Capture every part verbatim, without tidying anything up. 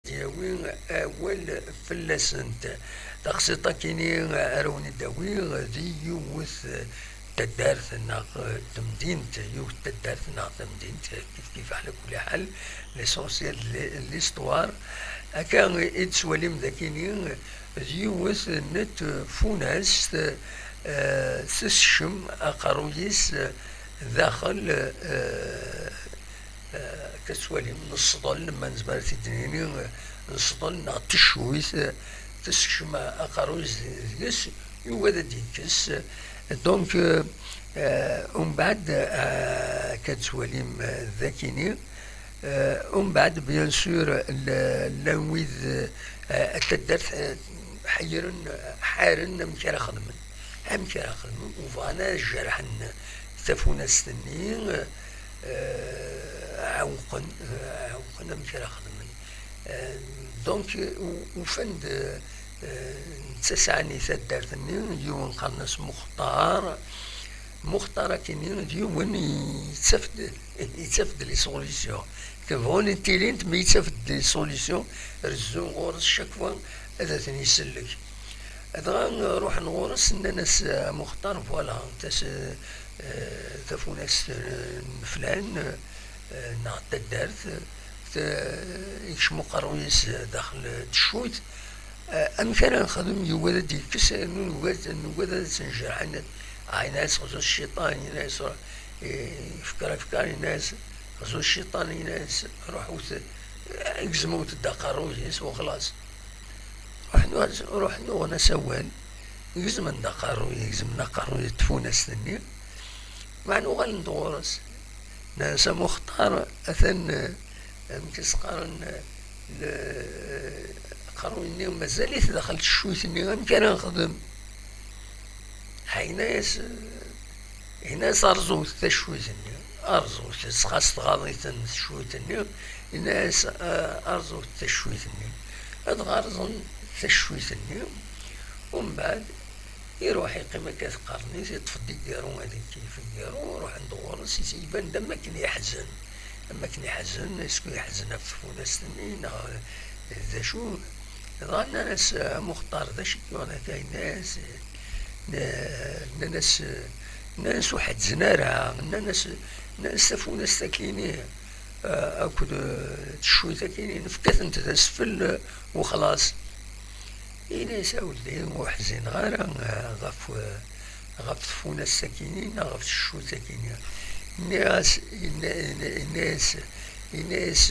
yawi awal fell-asent. Taqsiṭ-akini ara wen-id-awiɣ d yiwet taddart neɣ temdint, yiwet taddart neɣ tamdint, kif kif, ɛla kulli ḥal, l'essentiel de l'histoire. Akka i d-tettwalim dakini d yiwet n tfunast, eh, tessekcem aqerruy-is daxel, eh, eh, akka tettwalim, n sḍel, ma nezmer ad t-id-nini, n sḍel neɣ teccuyt, eh, tessekcem aqerruy-is deg-s, yugad ad d-yekkes. Donc, eh, eh, umbeɛd, eh, akka tettwalim, eh, dakini, eh, umbeɛd, bien sûr, l-, llan wid, eh, n taddart, eh, ḥeyren, ḥaren amek ara xedmen. Amek ara xedmen? U bɣan ad jerḥen tafunast-nni, eh, ɛewqen, eh, ɛewqen amek ara xedmen. Eh, donc, u-, ufan-d, eh, netta sɛan i taddart-nni, yiwen qqaren-as Muxtar. Muxtar akini d yiwen yettaf-d, yettaf-d les solutions. Tebɣun tilint, mi yettaf-d les solutions, rezzun ɣur-s chaque fois ad ten-isellek. Dɣa ruḥen ɣur-s, nnan-as, "A Muxtar, voilà, tas-, eh, tafunast, eh, n flan, eh, neɣ n taddart, eh, te-, yekcem uqerruy-is daxel teccuyt. Eh, amek ara nexdem? Yugad ad d-yekkes, nugad, nugad ad tt-njerḥ." Yenna-as, "Xzu cciṭan," yenna-as, eh, yefka, yefka, yenna-as, "Xzu cciṭan," yenna-as, "ruḥ wet-, eh, gzem wet-d aqerruy-is, u xlaṣ." Ruḥen, ruḥen uɣen-as awal, gezmen-d aqerruy, gezmen aqerruy n tfunast-nni, meɛna uɣalen-d ɣur-s. Nnan-as, "A Muxtar, atan, eh, amek i s-qqaren, eh, le-, aqerruy-nni mazal-it daxel teccuyt-nni, amek ara nexdem?" Yenna-as, eh, Yenna-as, "Rẓut taccuyt-nni, rẓut-tt, xas tɣaḍ-iten teccuyt-nni." Yenna-as, "Eh, rẓut taccuyt-nni." Ad ɣerẓen taccuyt-nni, umbeɛd iruḥ iqqim akka teqqaren-it, iṭṭef-d igiru, ad ikeyyef igiru, ruḥen-d ɣur-s, is-, iban-d am akken yeḥzen, am akken yeḥzen, est-ce que yeḥzen ɣef tfunast-nni neɣ d acu? Dɣa nnan-as, "A Muxtar, d acu i k-yuɣen akka?" Yenna-as, nnan-as, nnan-as, "Ur ḥezzin ara." Nnan-as, nnan-as, "Tafunast-akini, eh, akked, eh, teccuyt-akini, nefka-tent d asfel, eh, u xlaṣ." Ini-as, "A weldi, ur ḥzineɣ ara, eh, ɣef, eh, ɣef tfunast-akini neɣ ɣef teccuyt-akini." Nniɣ-as, yenna-, yenna-, yenna-as, yenna-as,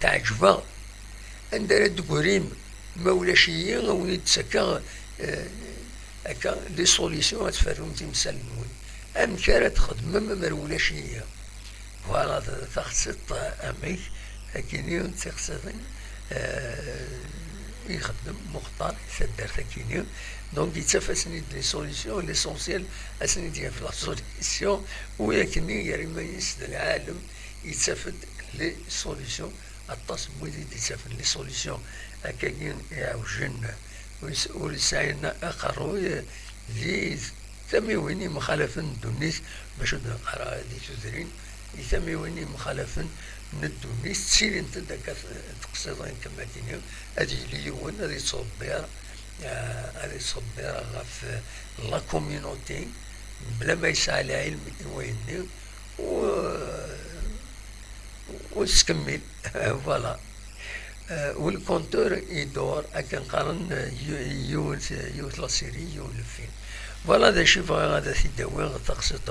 "Teɛǧeb-aɣ. Anda ara d-tegrim? Ma ulac-iyi, a wen-id-ttakkeɣ, eh, akka, des solutions, ad tferrum timsal-nwen. Amek ara txedmem ma ulac-iyi?" Voilà, ta-, taxsiṭ amek akini d tixsiṭin, eh, i ixeddem Muxtar i taddart akini. Donc, yettaf-asen-id les solutions, l'essentiel, ad sen-id-yaf la solution, u akini gar iman-is d lɛalem, yettaf-d les solutions. Aṭas n wid i d-yettafen les solutions akkagi iɛewjen, ur s-, ur sɛin aqerruy, di tamiwin yemxalafen n ddunit, bac ur d-neqqar ara di tudrin, di tamiwin yemxalafen n ddunit, ttilint-d akka t-, teqsiḍin kan akini, ad yili yiwen ad yettḍebbir, eh, ad yettḍebbir ɣef, eh, la communauté, bla ma yesɛa lɛilm i wayenni, u, u tettkemmil. Voilà. Euh, u le compteur idur, akken qqaren, euh, yu-, yiwet, yiwet la série, yiwen le film. Voilà d acu i bɣiɣ ad t-id-awiɣ, taqsiṭ